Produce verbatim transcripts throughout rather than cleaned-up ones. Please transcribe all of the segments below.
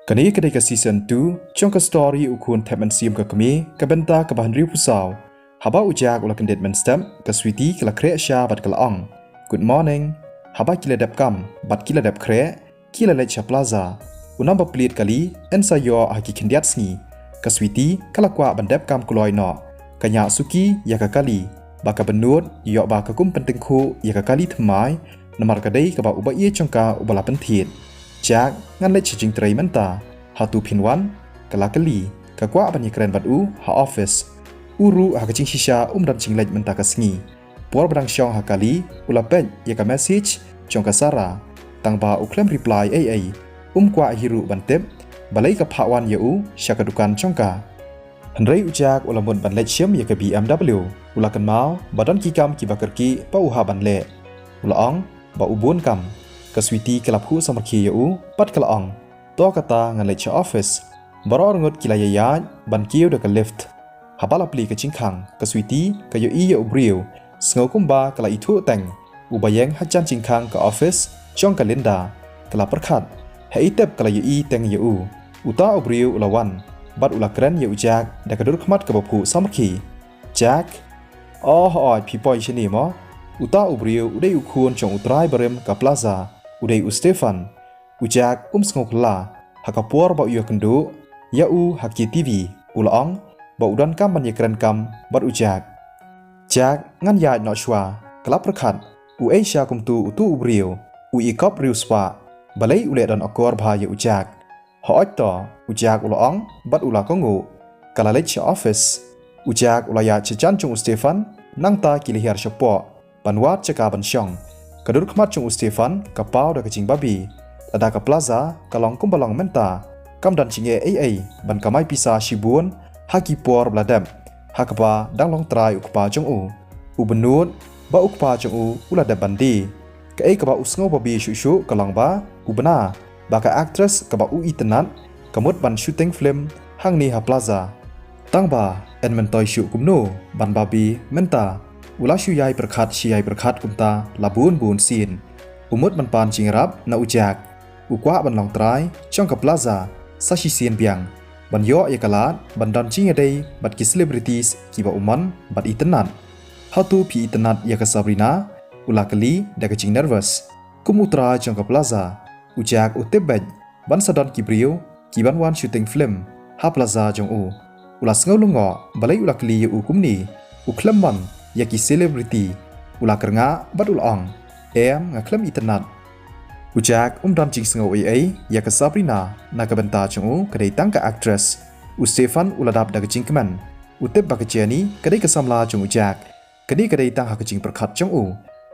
Kane ka dei ka season two jong ka story U Khun Thep Mynsiem ka Kmie, ka bynta kaba hynriew phew saw. Haba u Jack u la kyndit mynstep, ka Sweety ka la khreh sha bad ka la ong, "Good morning." Haba ki la dep kam bad ki la dep khreh, ki la leit sha plaza. U namba plied kali yn sa ïoh ha ki khyndiat sngi. Ka Sweety ka la kwah ban dep kam kloi noh. Ka ñiah suki ïa ka kali, ba ka bynnud ïoh ba ka kum pyntyngkhuh ïa ka kali thymmai, namar ka dei kaba u ba ïeit jong ka uba la pynthied. "Jack, ngan leit sha jingtrei mynta. Hato phin wan?" ka la kylli. "Ka kwah ban ïakren bad u ha office." U ruh ha ka jingshisha um don jingleit mynta ka sngi. Por ba dang shong ha kali, u la peit ïa ka message jong ka Sarah. Tang ba u khlem reply ei ei, um kwah hi ruh ban tip balei ka phah wan ïa u sha ka dukan jong ka. Hynrei u Jack u la mut ban leit shim ïa ka B M W. U la kynmaw ba don ki kam kiba kyrkieh ba u hap ban leh. U la ong ba u bun kam. Ka Sweety ka la phuh samrkhie ïa u bad ka la ong, "To kata, ngan leit sha office." Baroh arngut ki la ïaid ban kiew da ka lift. Haba la plie ka jingkhang, ka Sweety ka ïohi ïa u briew. Sngew kumba ka la ithuh teng, uba ïeng hajan jingkhang ka office jong ka Linda. Ka la pyrkhat, ha itep ka la ïohi teng ïa u. Uta u briew u la wan bad u la kren ïa u Jack da ka dur khmat kaba phuh samrkhie. "Jack? Oh, hooid, phi poi shane mo?" Uta u briew u dei u khun jong u trai barim ka plaza, u dei u Stefan. U Jack um sngewkhlaiñ. Ha ka por ba u ïakynduh ïa u ha ki T V, u la ong ba u donkam ban ïakren kam bad u Jack. "Jack, ngan ïaid noh shuwa," ka la pyrkhat. "U ei sha kumtu utu u briew, u ikop riewspah. Balei u leh don akor bha ïa u Jack?" "Hooid to," u Jack u la ong bad u la kohnguh. Ka la leit sha office. U Jack u la ïaid sha jan jong u Stefan, nangta ki la hiar shapoh ban wad jaka ban shong. Ka dur khmat jong u Stefan ka paw da ka jingbabe. Lada ka plaza ka long kumba long mynta, kam don jingeh ei ei ban kamai pisa shibun ha ki por ba la dep, ha kaba dang long trai u kpa jong u. U bynnud ba u kpa jong u u la dep ban die. Kaei kaba u sngew babe shuh shuh ka long ba u bna ba ka actress kaba u itynnad ka mut ban shooting film hangne ha plaza. Tang ba yn myntoi shuh kumno ban babe mynta, u la shu ïai pyrkhat shi ïai pyrkhat kumta la bun bun sien. U mut ban pan jingïarap na u Jack. U kwah ban long trai jong ka plaza sa shisien biang, ban ïoh ïa ka lad ban don jingïadei bad ki celebrities kiba u mon bad itynnad. "Hato phi itynnad ïa ka Sabrina?" u la kylli da ka jingnervous. Kum u trai jong ka plaza, u Jack u tip beit ban sa don ki briew kiban wan shooting film ha plaza jong u. U la sngew lyngngoh balei u la kylli ïa u kumne. U khlem mon ïa ki celebrity. U la kyrngah bad u la ong, "Em, nga khlem itynnad." U Jack um don jingsngew ei ei ïa ka Sabrina na ka bynta jong u, ka dei tang ka actress. U Stefan u la dap da ka jingkmen. U tip ba ka Jenny ka dei ka samla jong u Jack. Kane ka dei tang ha ka jingpyrkhat jong u.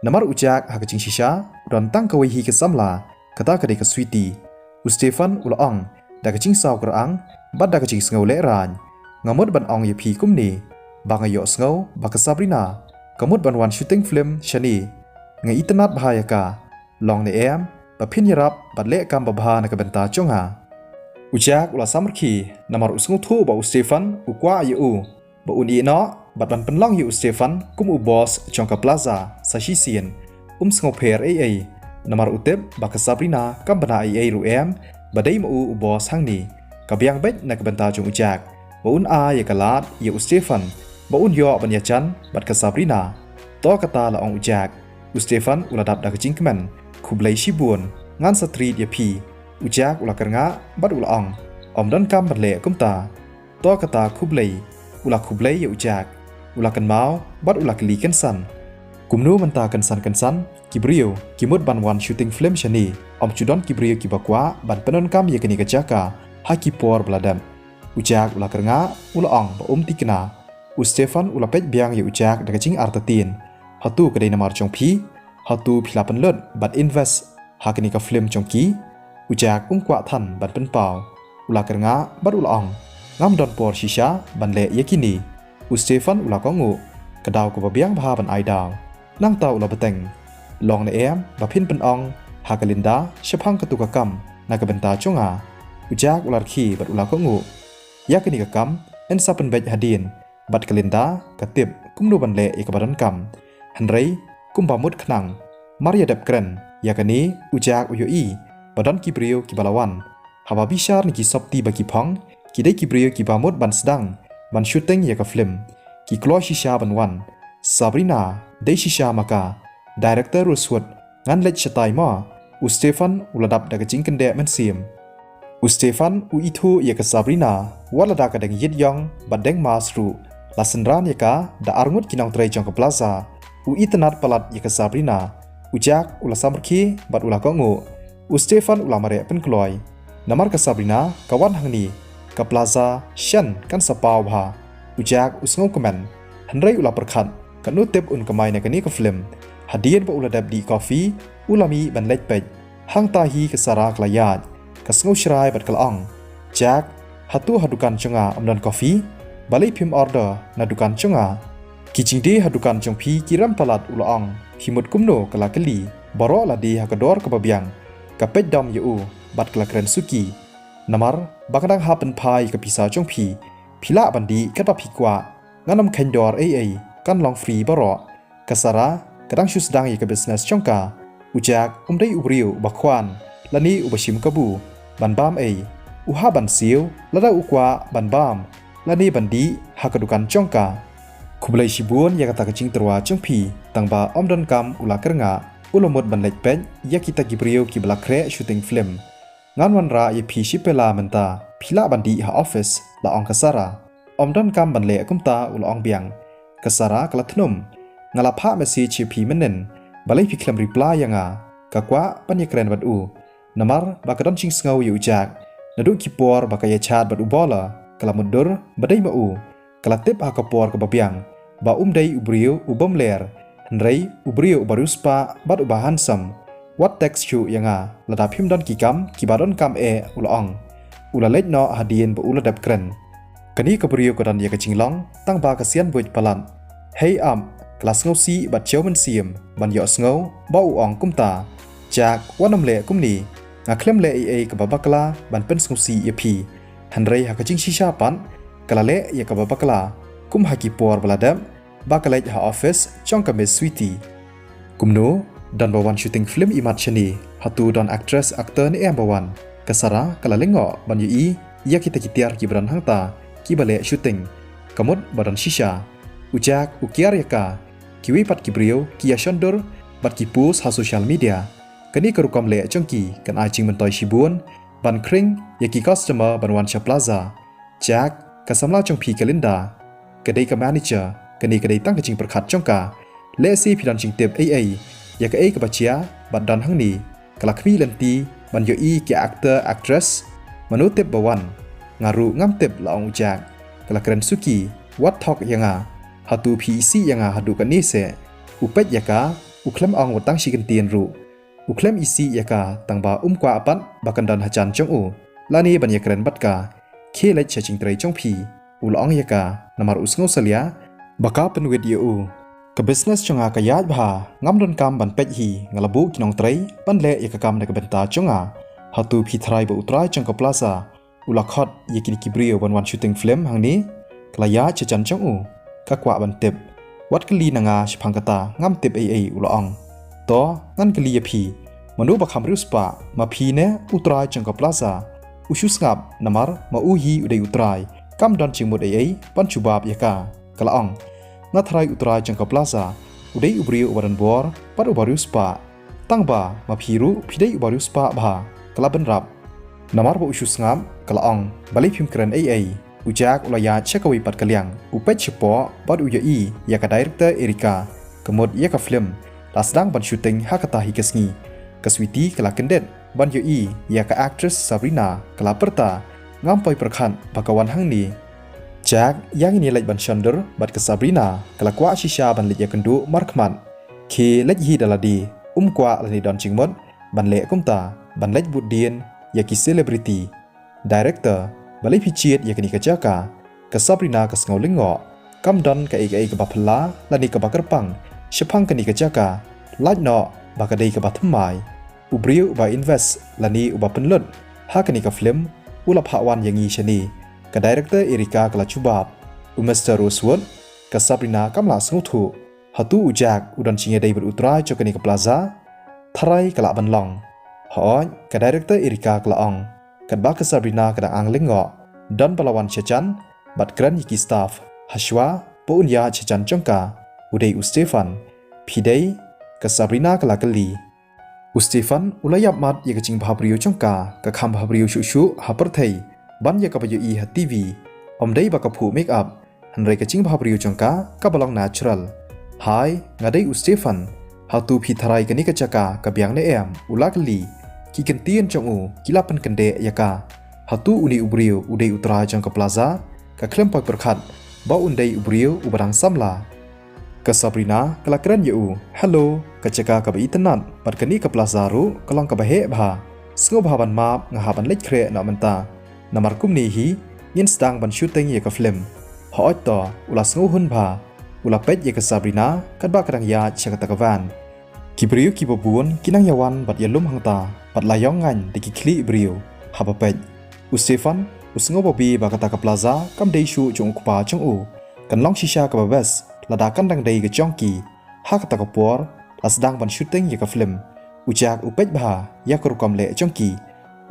Namar u Jack ha ka jingshisha u don tang kawei hi ka samla, kata ka dei ka Sweety. U Stefan u la ong da ka jingsaw kyrang bad da ka jingsngew lehraiñ, "Nga mut ban ong ïa phi kumne, ba nga ïohsngew ba ka Sabrina ka mut ban wan shooting film shane. Nga itynnad bha ïa ka. Long ne em ba phin ïarap bad leh kam babha na ka bynta jong nga?" U Jack u la samrkhie namar u sngewthuh ba u Stefan u kwah ïa u ba un ïeh noh bad ban pynlong ïa u Stefan kum u boss jong ka plaza sa shisien. Um sngewpher ei ei namar u tip ba ka Sabrina kam bna ei ei ruh em ba dei ma u u boss hangne. Ka biang beit na ka bynta jong u Jack ba un ai ïa ka lad ïa u Stefan ba un ïoh ban ïajan bad ka Sabrina. "To kata," la ong u Jack. U Stefan u la dap da ka jingkmen. "Khublei shibun, ngan sa treat ïa phi." U Jack u la kyrngah bad u la ong, "Ym donkam ban leh kumta." "To kata, khublei." U la khublei ïa u Jack. U la kynmaw bad u la kylli kynsan, "Kumno mynta kynsan kynsan ki briew ki mut ban wan shooting film shane? Ym ju don ki briew kiba kwah ban pyndonkam ïa kane ka jaka ha ki por ba la dep." U Jack u la kyrngah, u la ong ba um thikna. U Stefan u la peit biang ïa u Jack da ka jingartatien. "Hato ka dei namar jong phi? Hato phi la pynlut bad invest ha kane ka film jong ki?" U Jack um kwah than ban pynpaw. U la kyrngah bad u la ong, "Ngam don por shisha ban leh ïa kine." U Stefan u la kohnguh, ka daw kaba biang bha ban ai daw. Nangta u la bteng, "Long ne em ba phin pynong ha ka Linda shaphang katu ka kam na ka bynta jong nga?" U Jack u la rkhie bad u la kohnguh, "Ïa kane ka kam yn sa pynbeit hadien bad ka Linda ka tip kumno ban leh ïa kaba donkam. Hynrei kumba mut khnang, mar ïa dep kren ïa kane, u Jack u ïohi ba don ki briew kiba la wan. Haba bishar na ki sopti ba ki phong, ki dei ki briew kiba mut ban sdang ban shooting ïa ka film. Ki kloi shisha ban wan. Sabrina dei shisha ma ka. Director Rosewood, ngan leit shatai mo. U Stefan u la dap da ka jingkyndeh mynsiem. U Stefan u ithuh ïa ka Sabrina wat lada ka dang ïit ïong bad dang mask ruh. La synran ïa ka da arngut ki nongtrei jong ka plaza. U itynnad palat ïa ka Sabrina. U Jack u la samrkhie bad u la kohnguh. U Stefan u la mareh pynkloi. Namar ka Sabrina ka wan hangne, ka plaza shen kan sa paw bha. U Jack u sngewkmen. Hynrei u la pyrkhat, katno tip un kamai na kane ka film. Hadien ba u la dep dih coffee, u la mih ban leit peit. Hangta hi ka Sara ka la ïaid. Ka sngewshrai bad ka la ong, Jack, hato ha dukan jong nga ym don coffee? Balei phim order na dukan jong nga? Ki jingdie ha dukan jong phi ki rem palat, u la ong. Phi mut kumno, ka la kylli. Baroh la die ha ka dor kaba biang. Ka peit dom ïa u bad ka la kren suki. Namar ba nga dang hap pynphai ka pisa jong phi. Phi lah ban dih katba phi kwah. Ngan ym kheiñ dor ei ei. Kan long free baroh. Ka Sara ka dang shu sdang ïa ka business jong ka. U Jack um dei u briew uba khwan lane uba shim kabu ban bam ei. U hap ban siew lada u kwah ban bam lane ban dih ha ka dukan jong ka. Khublei shibun ïa kata ka jingtyrwa jong phi. Tangba ym donkam u la kyrngah. U la mut ban leit peit ïa kita ki briew kiba la khreh shooting film. Ngan wanrah ïa phi shi pela mynta, phi lah ban dih ha office, la ong ka Sara. Ym donkam ban leh kumta, u la ong biang. Ka Sara ka la thnum. Nga la phah message ïa phi mynnin, balei phi khlem reply ïa nga? Ka kwah ban ïakren bad u. Namar ba ka don jingsngew ïa u Jack. Naduh ki por ba ka ïa chat bad u Bola, ka la mutdur ba dei ma u. Ka la tip ha ka por kaba biang ba um dei u briew u bym ler, hynrei u briew uba riewspah bad uba handsome. Wat text shuh ïa nga lada phim don ki kam kiba donkam eh, u la ong. U la leit noh hadien ba u la dep kren. Kane ka briew ka don ïa ka jinglong tangba ka sian buit palat. Hei ap, ka la sngewsih bad jaw mynsiem ban ïohsngew ba u ong kumta. Jack, wat nym leh kumne. Nga khlem leh ei ei kaba bakla ban pynsngewsih ïa phi. Hynrei ha ka jingshisha pat, ka la leh ïa kaba bakla, kum ha ki por ba la dep, ba ka leit ha office jong ka Miss Sweety. Kumno, don ba wan shooting film imat shane, hato don actress actor ne em ba wan? Ka Sara ka la lyngngoh ban ïohi ïa kita ki tiar kiba don hangta, kiba leh shooting. Ka mut ba don shisha. U Jack u kiar ïa ka. Kiwei pat ki briew ki ïa shondur bad ki post ha social media. Kane ka rukom leh jong ki kan ai jingmyntoi shibun ban khring ïa ki customer ban wan sha plaza. Jack, ka samla jong phi ka Linda, ka dei ka manager, kane ka dei tang ka jingpyrkhat jong ka. Lehse phi don jingtip ei ei ïa kaei kaba jia bad don hangne. Ka la khmih lynti ban ïohi ki actor actress. Mano tip ba wan? Nga ruh ngam tip, la ong u Jack. Ka la kren suki. Wat thok ïa nga. Hato phi isih ïa nga haduh kane seh? U peit ïa ka, u khlem ong wat tang shi kyntien ruh. U khlem isih ïa ka tangba um kwah pat ba kan don hajan jong u lane ban ïakren bad ka. Khie leit sha jingtrei jong phi, u la ong ïa ka, namar u sngewsalia ba ka pynwit ïa u. Ka business jong nga ka ïaid bha, ngam donkam ban peit hi, nga la buh ki nongtrei ban leh ïa ka kam na ka bynta jong nga. Hato phi tharai ba u trai jong ka plaza u la khot ïa kine ki briew ban wan shooting film hangne? Ka la ïaid sha jan jong u. Ka kwah ban tip. Wat kylli na nga shaphang kata, ngam tip ei ei, u la ong. To, ngan kylli ïa phi. Mano ba kham riewspah, ma phi ne u trai jong ka plaza? U shu sngap, namar ma u hi u dei u trai. Kam don jingmut ei ei ban jubab ïa ka, ka la ong. Nga tharai u trai jong ka plaza u dei u briew uba don bor bad uba riewspah. Tangba ma phi ruh phi dei uba riewspah bha, ka la bynrap. Namar ba u shu sngap, ka la ong, balei phim kren ei ei? U Jack u la ïaid sha kawei pat ka liang, u peit shapoh bad u ïohi ïa ka director Erika. Ka mut ïa ka film la sdang ban shooting ha kata hi ka sngi. Ka Sweety ka la kyndit ban ïohi ïa ka actress Sabrina, ka la pyrta, ngam poi pyrkhat ba ka wan hangne. Jack, ïa ngin ïa leit ban shondur bad ka Sabrina, ka la kwah shisha ban leit ïakynduh markhmat. Khie leit hi da lade, um kwah lane don jingmut ban leh kumta, ban leit bud dien ïa ki celebrity. Director, balei phi jied ïa kane ka jaka? Ka Sabrina ka sngew lyngngoh. Kam don kaei kaei kaba phylla lane kaba kyrpang shaphang kane ka jaka. Lait noh ba ka dei kaba thymmai. U briew uba invest lane uba pynlut ha kane ka film u la phah wan ïa ngi shane. Ka director Erika ka la jubab. U Mister Rosewood, ka Sabrina kam lah sngewthuh. Hato u Jack u don jingïadei bad u trai jong kane ka plaza? Tharai ka lah ban long. Hooid, ka director Erika ka la ong. Katba ka Sabrina ka dang ang lyngngoh, don ba la wan shajan bad kren ïa ki staff. Hashwa ba un ïaid shajan jong ka, u dei u Stefan. Phi dei ka Sabrina? Ka la kylli. U Stefan u la ïap mat ïa ka jingbhabriew jong ka, ka kham bhabriew shuh shuh ha pyrthei ban ïa kaba ïohi ha TV. Ym dei ba ka phuh make up, hynrei ka jingbhabriew jong ka kaba long natural. Hai, nga dei u Stefan. Hato phi tharai kane ka jaka ka biang ne em? U la kylli. Ki kyntien jong u ki la pynkyndeh ïa ka. Hato une u briew u dei u trai jong ka plaza? Ka khlem poi pyrkhat ba un dei u briew uba dang samla. Ka Sabrina ka la kren ïa u. Hello, ka jaka kaba itynnad bad kane ka plaza ruh ka long kaba heh bha. Sngewbha ban map, nga hap ban leit khreh noh mynta. Namar kumne hi ngin sdang ban shooting ïa ka film. Hooid to, u la sngewhun bha. U la peit ïa ka Sabrina katba ka dang ïaid sha kata ka van. Ki briew kiba bun ki nang ïawan bad ïalum hangta bad la ïong ngaiñ da ki khlieh briew. Haba peit u Stefan, u sngew babe ba kata ka plaza kam dei shuh jong u kpa jong u. Kan long shisha kaba best lada kan dang dei ka jong ki. Ha kata ka por la sdang ban shooting ïa ka film. U Jack u peit bha ïa ka rukom leh jong ki.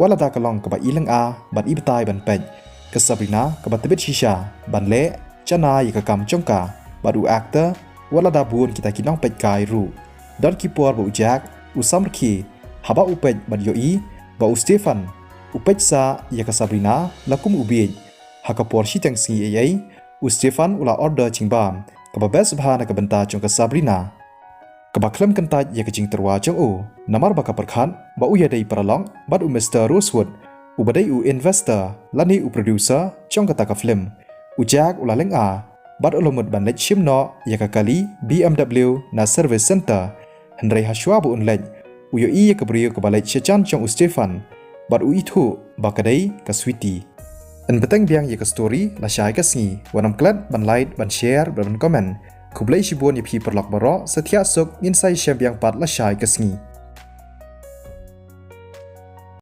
Wat lada ka long kaba i lynga bad i batai ban peit, ka Sabrina kaba tbit shisha ban leh janai ïa ka kam jong ka. Bad u actor, wat lada bun kita ki nongpeitkai ruh. Don ki por ba u Jack u samrkhie haba u peit bad ïohi ba u Stefan u peit sah ïa ka Sabrina la kum u bieit. Ha ka por shiteng sngi ei ei, u Stefan u la order jingbam kaba best bha na ka bynta jong ka Sabrina, kaba khlem kyntait ïa ka jingtyrwa jong u. Namar ba ka pyrkhat ba u ïadei paralok bad u Mister Rosewood, uba dei u investor lane u producer jong kata ka film. U Jack u la lynga bad u la mut ban leit shim noh ïa ka kali B M W na service center. Hynrei hashwa ba un leit, u ïohi ïa ka briew kaba leit shajan jong u Stefan bad u ithuh ba ka dei ka Sweety. Yn bteng biang ïa ka story lashai ka sngi. Wat nym klet ban like, ban share bad ban comment. Khublei shibun ïa phi paralok baroh. Sa thiah suk, ngin sa ïashem biang pat lashai ka sngi.